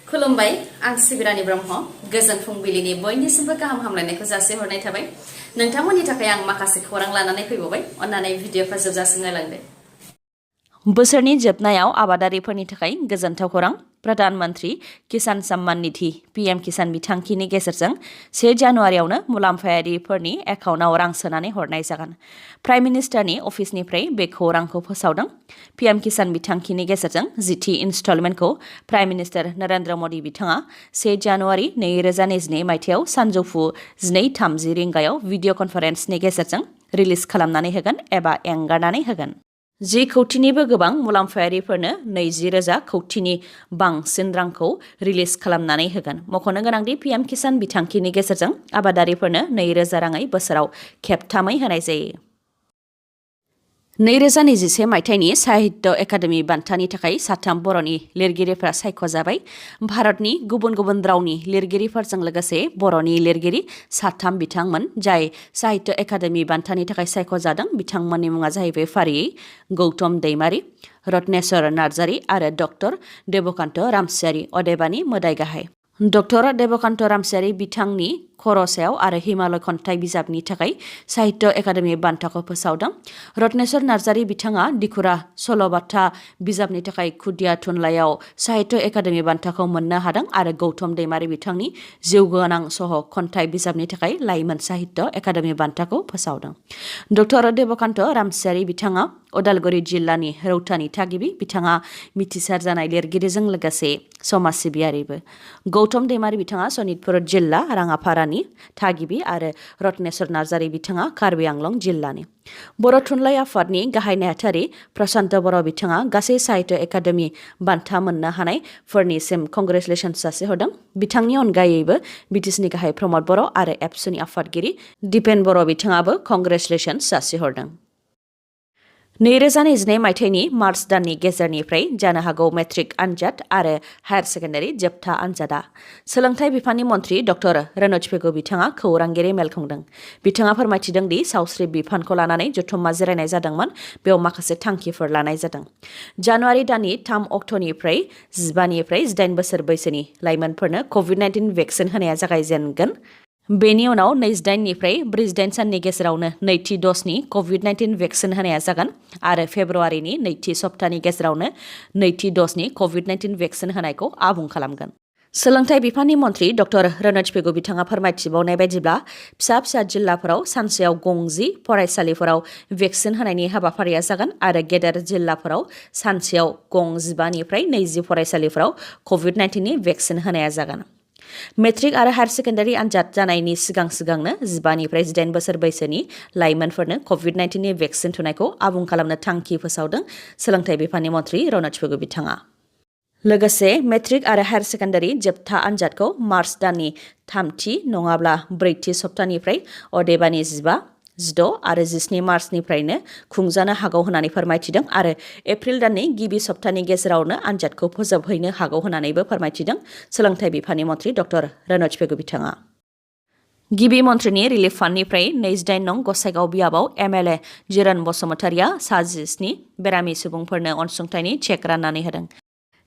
खुलुमबाय आं सिबिरानि ब्रह्म गोजोन फुंबिलिनि बयनिसिमबो गाहाम हामलायनायखौ जासिहरनाय थाबाय नोंथांमोननि थाखाय आं माखासे खौरां लानानै फैबावबाय अन्नानै भिडिअखौ जोबजासिम नायलांदो बोसोरनि जोबनायाव आबादारिफोरनि थाखाय गोजोनथाव खौरां प्रधानमन्त्री किसान सम्मान निधि पीएम किसान बिथांखिनि गेजेरजों 1 जानुवारियावनो मुलाम्फायारिफोरनि एकाउन्टआव रां सोनानै हरनाय जागोन प्राइम मिनिस्टारनि अफिसनिफ्राय बे खौरांखौ फोसावदों पीएम किसान बिथांखिनि गेजेरजों 10थि इनस्टलमेन्टखौ प्राइम मिनिस्टार नरेन्द्र मदि बिथाङा 1 जानुवारि 2022 मायथाइयाव सानजौफु 2:30 रिंगायाव भिडिअ कनफारेन्सनि गेजेरजों रिलिज खालामनानै होगोन एबा एंगारनानै होगोन 10 कौटिनिबो गोबां मुलाम्फायारिफोरनो 20,000 कौटिनि बांसिन रांखौ रिलिज खालामनानै होगोन मख'नो गोनांदि पीएम किसान बिथांखिनि गेजेरजों आबादारिफोरनो 2,000 राङै बोसोराव खेबथामै होनाय जायो 2021 मायथाइनि साहित्य एकाडेमि बान्थानि थाखाय 3 बर'नि लिरगिरिफोरा सायख'जाबाय भारतनि गुबुन गुबुन रावनि लिरगिरिफोरजों लोगोसे बर'नि लिरगिरि 3 बिथांमोन जाय साहित्य एकाडेमि बान्थानि थाखाय सायख'जादों बिथांमोननि मुङा जाहैबाय फारियै गौतम दैमारी रत्नेश्वर नार्जारी आरो डक्टर देबकान्त रामसियारि अदेबानि मोदाय गाहाय डक्टर देबकान्त रामसियारि बिथांनि खर'सायाव आरो हिमालय खन्थाइ बिजाबनि थाखाय साहित्य एकाडेमि बान्थाखौ फोसावदों रत्नेश्वर नार्जारी बिथाङा दिखुरा सल'बाथा बिजाबनि थाखाय खुदिया थुनलाइयाव साहित्य एकाडेमि बान्थाखौ मोननो हादों आरो गौतम दैमारी बिथांनि जिउगोनां सह खन्थाइ बिजाबनि थाखाय लाइमोन साहित्य एकाडेमि बान्थाखौ फोसावदों डक्टर देबकान्त रामसियारि बिथाङा उदालगुरि जिल्लानि रौतानि थागिबि बिथाङा मिथिसार जानाय लिरगिरिजों लोगोसे समाज सिबियारिबो गौतम दैमारी बिथाङा सनितपुर जिल्ला राङापारानि थागिबि आरो रत्नेश्वर नार्जारी बिथाङा कार्बि आंलं जिल्लानि बर' थुनलाइ आफादनि गाहाय नेहाथारि प्रशान्त बर' बिथाङा गासै साहित्य एकाडेमि बान्था मोननो हानायफोरनिसिम कंग्रेचुलेसन्स जासिहरदों बिथांनि अनगायैबो बिटिसिनि गाहाय प्रमद बर' आरो एबसुनि आफादगिरि दिपेन बर' बिथाङाबो कंग्रेचुलेसन्स जासिहरदों 2022 मायथाइनि मार्च दाननि गेजेरनिफ्राय जानो हागौ मेट्रिक आनजाद आरो हायार सेकेन्डारि जोबथा आनजादा सोलोंथाइ बिफाननि मन्थ्रि डक्टर रनज पेगु बिथाङा खौरांगिरि मेल खुंदों बिथाङा फोरमायथिदों दि सावस्रि बिफानखौ लानानै जथुम्मा जिरायनाय जादोंमोन बेयाव माखासे थांखिफोर लानाय जादों जानुवारि दाननि 3 अक्ट'निफ्राय 15 निफ्राय 18 बोसोर बैसोनि लाइमोनफोरनो कभिड-19 भेक्सिन होनाया जागायजेनगोन बेनि उनाव 28 निफ्राय 48 साननि गेजेरावनो नैथि द'जनि कभिड-19 भेक्सिन होनाया जागोन आरो फेब्रुवारिनि नैथि सप्तानि गेजेरावनो नैथि द'जनि कभिड-19 भेक्सिन होनायखौ आबुं खालामगोन सोलोंथाइ बिफाननि मन्थ्रि डक्टर रनज पेगु बिथाङा फोरमायथिबावनाय बायदिब्ला फिसा फिसा जिल्लाफोराव सानसेयाव 60 फरायसालिफोराव भेक्सिन होनायनि हाबाफारिया जागोन आरो गेदेर जिल्लाफोराव सानसेयाव 15 निफ्राय 20 फरायसालिफोराव कभिड-19 नि भेक्सिन होनाया जागोन मेट्रिक आरो हायार सेकेन्डारि आनजाद जानायनि सिगांनो 15 निफ्राय 18 बोसोर बैसोनि लाइमोनफोरनो कभिड-19 नि भेक्सिन थुनायखौ आबुं खालामनो थांखि फोसावदों सोलोंथाइ बिफाननि मन्थ्रि रनज पेगु बिथाङा लोगोसे मेट्रिक आरो हायार सेकेन्डारि जोबथा आनजादखौ मार्च दाननि 3थि नङाब्ला 4थि सप्तानिफ्राय अदेबानि 15 16 आरो 17 मार्चनिफ्रायनो खुंजानो हागौ होननानै फोरमायथिदों आरो एप्रिल दाननि गिबि सप्तानि गेजेरावनो आनजादखौ फोजोबहैनो हागौ होननानैबो फोरमायथिदों सोलोंथाइ बिफाननि मन्थ्रि डक्टर रनज पेगु बिथाङा गिबि मन्थ्रिनि रिलिफ फान्डनिफ्राय 28 नं गसाइगाव बियाबाव एमएलए जिरन बसुमतारिया 17 बेरामि सुबुंफोरनो अनसुंथाइनि चेक राननानै होदों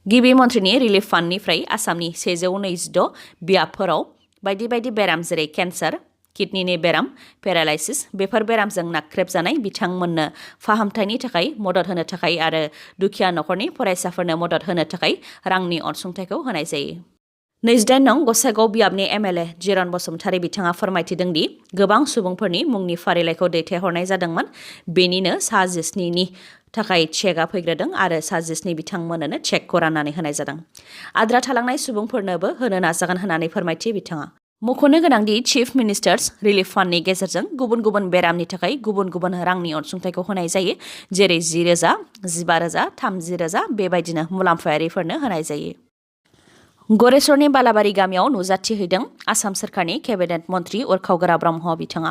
गिबि मन्थ्रिनि रिलिफ फान्डनिफ्राय आसामनि 126 बियाबफोराव बायदि बायदि बेराम जेरै केन्सार किडनिनि बेराम पेरालाइसिस बेफोर बेरामजों नाख्रेबजानाय बिथांमोननो फाहामथायनि थाखाय मदद होनो थाखाय आरो दुखिया नखरनि फरायसाफोरनो मदद होनो थाखाय रांनि अनसुंथाइखौ होनाय जायो 28 नं गसाइगाव बियाबनि एमएलए जिरन बसुमतारि बिथाङा फोरमायथिदों दि गोबां सुबुंफोरनि मुंनि फारिलाइखौ दैथायहरनाय जादोंमोन बेनिनो 17 नि थाखाय चेकआ फैग्रोदों आरो 17 बिथांमोननो चेकखौ राननानै होनाय जादों आद्रा थालांनाय सुबुंफोरनोबो होनो नाजागोन होननानै फोरमायथि बिथाङा मख'नो गोनांदि चिफ मिनिस्टार्स रिलिफ फान्डनि गेजेरजों गुबुन गुबुन बेरामनि थाखाय गुबुन गुबुन रांनि अनसुंथाइखौ होनाय जायो जेरै 10,000 15,000 30,000 बेबायदिनो मुलाम्फायारिफोरनो होनाय जायो गरेस्वरनि बालाबारि गामियाव नुजाथिहैदों आसाम सोरखारनि केबिनेट मन्थ्रि उरखावगोरा ब्रह्म बिथाङा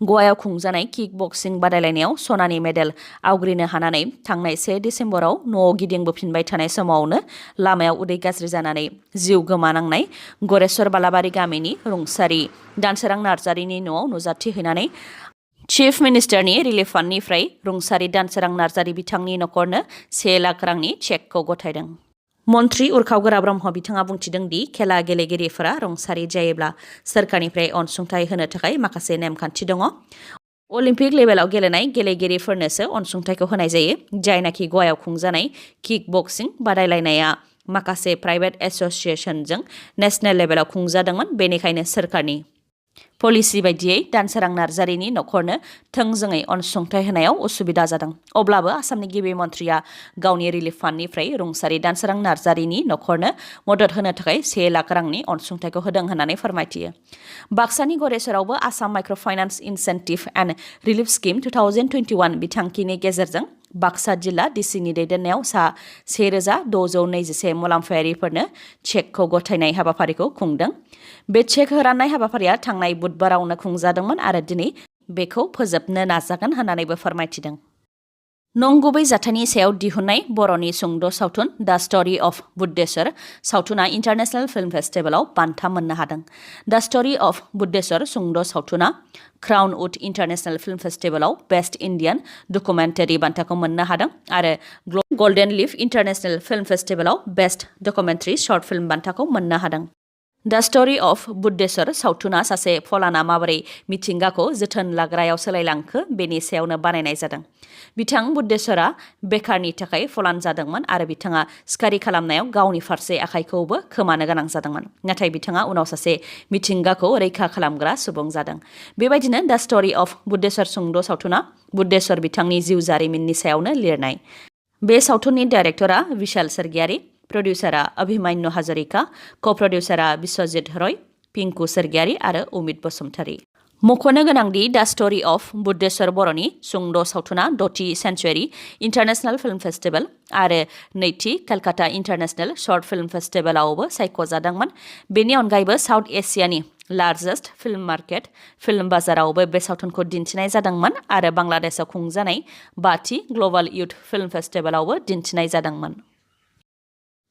गवायाव खुंजानाय किक बक्सिं बादायलायनायाव सनानि मेडेल आवग्रिनो हानानै थांनाय 1 डिसेम्बराव न'आव गिदिंबोफिनबाय थानाय समावनो लामायाव उदै गाज्रि जानानै जिउ गोमानांनाय गरेस्वर बालाबारि गामिनि रुंसारि दानसोरां नार्जारीनि न'आव नुजाथिहैनानै चिफ मिनिस्टारनि रिलिफ फान्डनिफ्राय रुंसारि दानसोरां नार्जारी बिथांनि नखरनो 1 लाख रांनि चेकखौ गथायदों मन्त्रि उरखाव गोरा ब्रह्म बिथाङा बुंथिदों दि खेला गेलेगिरिफोरा रुंसारि जायोब्ला सोरखारनिफ्राय अनसुंथाइ होनो थाखाय माखासे नेमखान्थि दङ। अलिम्पिक लेभेलाव गेलेनाय गेलेगिरिफोरनोसो अनसुंथाइखौ होनाय जायो। जायनाखि गवायाव खुंजानाय किक बक्सिं बादायलायनाया माखासे प्राइभेट एसोसिएशनजों नेशनेल लेभेलाव खुंजादोंमोन। बेनिखायनो सोरखारनि पलिसि बायदियै दानसोरां नार्जारिनि नखरनो थोंजोङै अनसुंथाइ होनायाव उसुबिदा जादों। अब्लाबो आसामनि गिबि मन्थ्रिया गावनि रिलिफ फान्डनिफ्राय रुंसारि दानसोरां नार्जारिनि नखरनो मदद होनो थाखाय 1 लाख रांनि अनसुंथाइखौ होदों होननानै फोरमायथियो। बाक्सानि गरेसरावबो Assam micro' finance incentive and relief scheme 2021 बिथांखिनि गेजेरजों बाक्सा जिल्ला डिसिनि दैदेननायाव सा 1621 मुलाम्फायारिफोरनो चेकखौ गथायनाय हाबाफारिखौ खुंदों। बे चेक राननाय हाबाफारिया थांनाय बुधबारावनो खुंजादोंमोन आरो दिनै बेखौ फोजोबनो नाजागोन होननानैबो फोरमायथिदों। नंगुबै जाथायनि सायाव दिहुननाय बर'नि सुंद' सावथुन दा स्ट'री अफ बुद्धेश्वर सावथुना इन्टारनेशनेल फिल्म फेस्टिभेलाव बान्था मोननो हादों। दा स्ट'री अफ बुद्धेश्वर सुंद' सावथुना क्राउन वुड इन्टारनेशनेल फिल्म फेस्टिभेलाव बेस्ट इन्डियान डकुमेन्टारि बान्थाखौ मोननो हादों आरो गल्डेन लिफ इन्टारनेशनेल फिल्म फेस्टिभेलाव बेस्ट डकुमेन्टारि शर्ट फिल्म बान्थाखौ मोननो हादों। दा स्ट'री अफ बुद्धेश्वर सावथुना सासे फलाना माबोरै मिथिंगाखौ जोथोन लाग्रायाव सोलायलांखो बेनि सायावनो बानायनाय जादों। बिथां बुद्धेश्वरा बेकारनि थाखाय फलान जादोंमोन आरो बिथाङा सिखारि खालामनायाव गावनि फारसे आखाइखौबो खोमानो गोनां जादोंमोन। नाथाय बिथाङा उनाव सासे मिथिंगाखौ रैखा खालामग्रा सुबुं जादों। बेबायदिनो दा स्ट'री अफ बुद्धेश्वर सुंद' सावथुना बुद्धेश्वर बिथांनि जिउ जारिमिननि सायावनो लिरनाय। बे सावथुननि डाइरेक्टरा विशाल सोरगियारि, प्रडिउसारा अभिमन्यु हाजरिका, क-प्रडिउसारा बिश्वजित रय, पिंकु सोरगियारि आरो उमित बसुमतारी। मख'नो गोनांदि दा स्ट'री अफ बुद्धेश्वर बर'नि सुंद' सावथुना 6थि सेन्चुरि इन्टारनेशनेल फिल्म फेस्टिभेल आरो 2थि कलकाता इन्टारनेशनेल शर्ट फिल्म फेस्टिभेलावबो सायख'जादोंमोन। बेनि अनगायैबो साउथ एशियानि लार्जेस्ट फिल्म मार्केट फिल्म बाजारावबो बे सावथुनखौ दिन्थिनाय जादोंमोन आरो बांलादेशआव खुंजानाय 5थि ग्ल'बाल इयुथ फिल्म फेस्टिभेलावबो दिन्थिनाय जादोंमोन।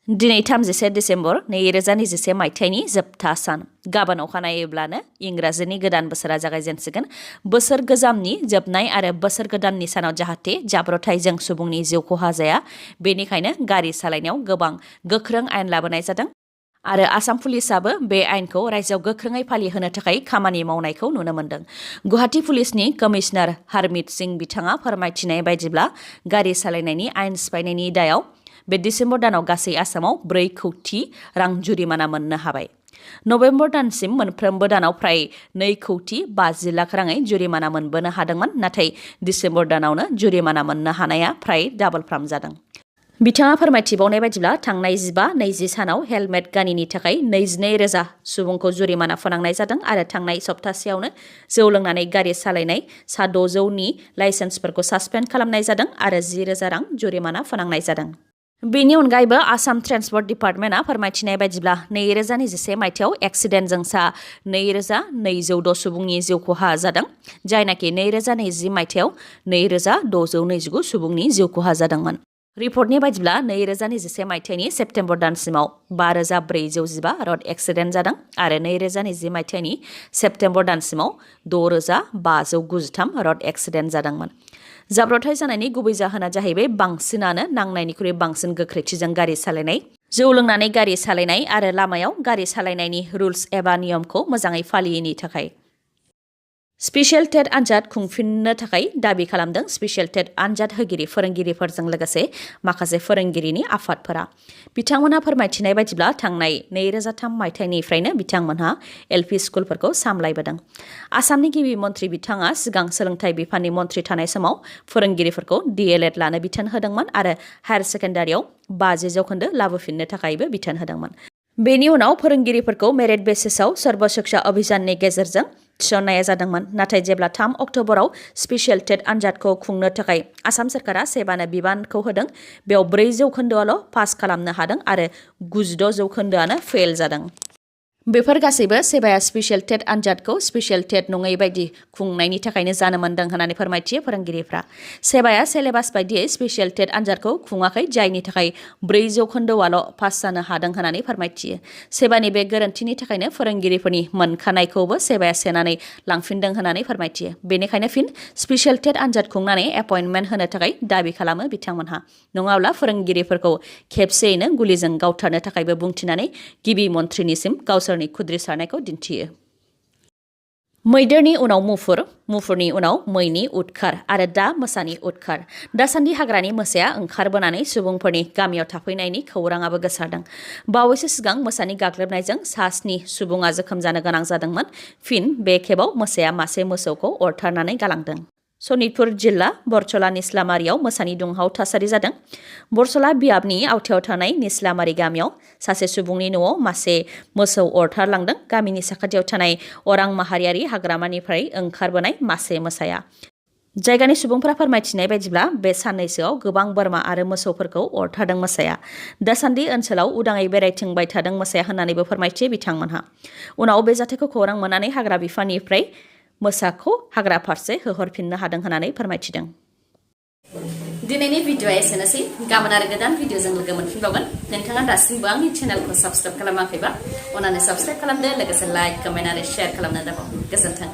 दिनै 31 डिसेम्बर 2021 मायथाइनि जोबथा सान। गाबोन अखानायैब्लानो इंराजिनि गोदान बोसोरा जागायजेनसिगोन। बोसोर गोजामनि जोबनाय आरो बोसोर गोदाननि सानाव जाहाथे जाब्रथायजों सुबुंनि जिउ खहा जाया, बेनिखायनो गारि सालायनायाव गोबां गोख्रों आयेन लाबोनाय जादों आरो आसाम पुलिसाबो बे आयेनखौ रायजोआव गोख्रोङै फालिहोनो थाखाय खामानि मावनायखौ नुनो मोन्दों। गुवाहाटी पुलिसनि कमिशनार हरमीत सिंह बिथाङा फोरमायथिनाय बायदिब्ला गारि सालायनायनि आयेन सिफायनायनि दायाव बे डिसेम्बर दानाव गासै आसामाव 4 कौटि रां जुरिमाना मोननो हाबाय। नबेम्बर दानसिम मोनफ्रोमबो दानाव फ्राय 2 कौटि 50 लाख राङै जुरिमाना मोनबोनो हादोंमोन, नाथाय डिसेम्बर दानावनो जुरिमाना मोननो हानाया फ्राय डाबलफ्राम जादों। बिथाङा फोरमायथिबावनाय बायदिब्ला थांनाय 15-20 सानाव हेलमेट गानिनि थाखाय 22,000 सुबुंखौ जुरिमाना फोनांनाय जादों आरो थांनाय सप्तासेयावनो जौ लोंनानै गारि सालायनाय सा 600नि लाइसेन्सफोरखौ सासपेन्ड खालामनाय जादों आरो 10,000 रां जुरिमाना फोनांनाय जादों। बेनि अनगायैबो आसाम ट्रेन्सपर्ट डिपार्टमेन्टआ फोरमायथिनाय बायदिब्ला 2021 मायथाइयाव एक्सिडेन्टजों सा 2,206 सुबुंनि जिउ खहा जादों, जायनाखि 2020 मायथाइयाव 2,629 सुबुंनि जिउ खहा जादोंमोन। रिपर्टनि बायदिब्ला 2021 मायथाइनि सेप्तेम्बर दानसिमाव 5,415 रड एक्सिडेन्ट जादों आरो 2020 मायथाइनि सेप्तेम्बर दानसिमाव 6,593 रड एक्सिडेन्ट जादोंमोन। जाब्रथाय जानायनि गुबै जाहोना जाहैबाय बांसिनानो नांनायनिख्रुइ बांसिन गोख्रैथिजों गारि सालायनाय, जौ लोंनानै गारि सालायनाय आरो लामायाव गारि सालायनायनि रुल्स एबा नियमखौ मोजाङै फालियैनि थाखाय। स्पेशल टेट आनजाद खुंफिननो थाखाय दाबि खालामदों स्पेशल टेट आनजाद होगिरि फोरोंगिरिफोरजों लोगोसे माखासे फोरोंगिरिनि आफादफोरा। बिथांमोनहा फोरमायथिनाय बायदिब्ला थांनाय 2003 मायथाइनिफ्रायनो बिथांमोनहा एलपि स्कुलफोरखौ सामलायबोदों। आसामनि गिबि मन्थ्रि बिथाङा सिगां सोलोंथाइ बिफाननि मन्थ्रि थानाय समाव फोरोंगिरिफोरखौ DLED लानो बिथोन होदोंमोन आरो हायार सेकेन्डारियाव 50% लाबोफिननो थाखायबो बिथोन होदोंमोन। बेनि उनाव फोरोंगिरिफोरखौ मेरिट बेसिसआव सर्व शिक्षा अभियाननि गेजेरजों थिसननाय जादोंमोन, नाथाय जेब्ला 3 अक्ट'बराव स्पेशल टेट आनजादखौ खुंनो थाखाय आसाम सरकारा सेबानो बिबानखौ होदों, बेयाव 4% पास खालामनो हादों आरो 96% फेल जादों। बेफोर गासैबो सेबाया स्पेशल टेट आनजादखौ स्पेशल टेट नङै बायदि खुंनायनि थाखायनो जानो मोन्दों होननानै फोरमायथियो फोरोंगिरिफ्रा। सेबाया सिलेबास बायदियै स्पेशल टेट आनजादखौ खुङाखै जायनि थाखाय 4% पास जानो हादों होननानै फोरमायथियो। सेबानि बे गोरोन्थिनि थाखायनो फोरोंगिरिफोरनि मोनखानायखौबो सेबाया सेनानै लांफिनदों होननानै फोरमायथियो। बेनिखायनो फिन स्पेशल टेट आनजाद खुंनानै एपइन्टमेन्ट होनो थाखाय दाबि खालामो बिथांमोनहा। नङाब्ला फोरोंगिरिफोरखौ खेबसेयैनो गुलिजों गावथारनो थाखायबो बुंथिनानै गिबि मन्थ्रिनिसिम गावसोरनि खुद्रिसारनायखौ दिन्थियो। मैदेरनि उनाव मुफुर, मुफुरनि उनाव मैनि उदखार आरो दा मोसानि उदखार। दासान्दि हाग्रानि मोसाया ओंखारबोनानै सुबुंफोरनि गामियाव थाफैनायनि खौराङाबो गोसारदों। बावैसो सिगां मोसानि गाग्लोबनायजों 7 सुबुङा जोखोम जानो गोनां जादोंमोन। फिन बे खेबाव मोसाया मासे मोसौखौ अरथारनानै गालांदों। सनितपुर जिल्ला बरसला निस्लामारियाव मोसानि दुंहाव थासारि जादों। बरसला बियाबनि आवथायाव थानाय निस्लामारि गामियाव सासे सुबुंनि न'आव मासे मोसौ अरथारलांदों। गामिनि साखाथियाव थानाय अरां माहारियारि हाग्रामानिफ्राय ओंखारबोनाय मासे मोसाया। जायगानि सुबुंफोरा फोरमायथिनाय बायदिब्ला बे साननैसोआव गोबां बोरमा आरो मोसौफोरखौ अरथारदों मोसाया। दासान्दि ओनसोलाव उदाङै बेरायथिंबाय थादों मोसाया होननानैबो फोरमायथियो बिथांमोनहा। उनाव बे जाथायखौ खौरां मोननानै हाग्रा बिफाननिफ्राय मोसाखौ हाग्रा फारसे होहरफिननो हादों होननानै फोरमायथिदों। दिनैनि भिडिअ'आ एसेनोसै। गाबोन आरो गोदान भिडिअ'जों लोगो मोनफिनबावगोन। नोंथाङा दासिमबो आंनि चेनेलखौ साबस्क्राइब खालामाखैबा अन्नानै साबस्क्राइब खालामदो, लोगोसे लाइक, कमेन्ट आरो शेयार खालामनो दाबाव। गोजोन्थों।